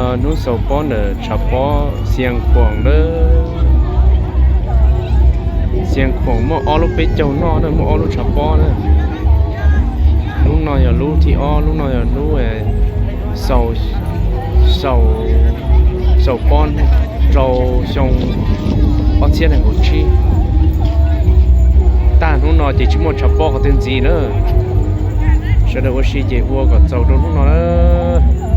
Hnub xaus pob ntawm tshav pob Xiav Khuam na. Xiav Khuam muaj ob lub peb caug noj na, muaj ob lub tshav pob na. Lub no yog lub thib ob, lub no yog lub xaus, xaus pob rau xyoo ob txhiab nees nkaum tsib. Tag hnub no ces tsis muaj tshav pob qhov twg ntxiv na. Sawv daws ua si ces ua kom txaus rau hnub no na.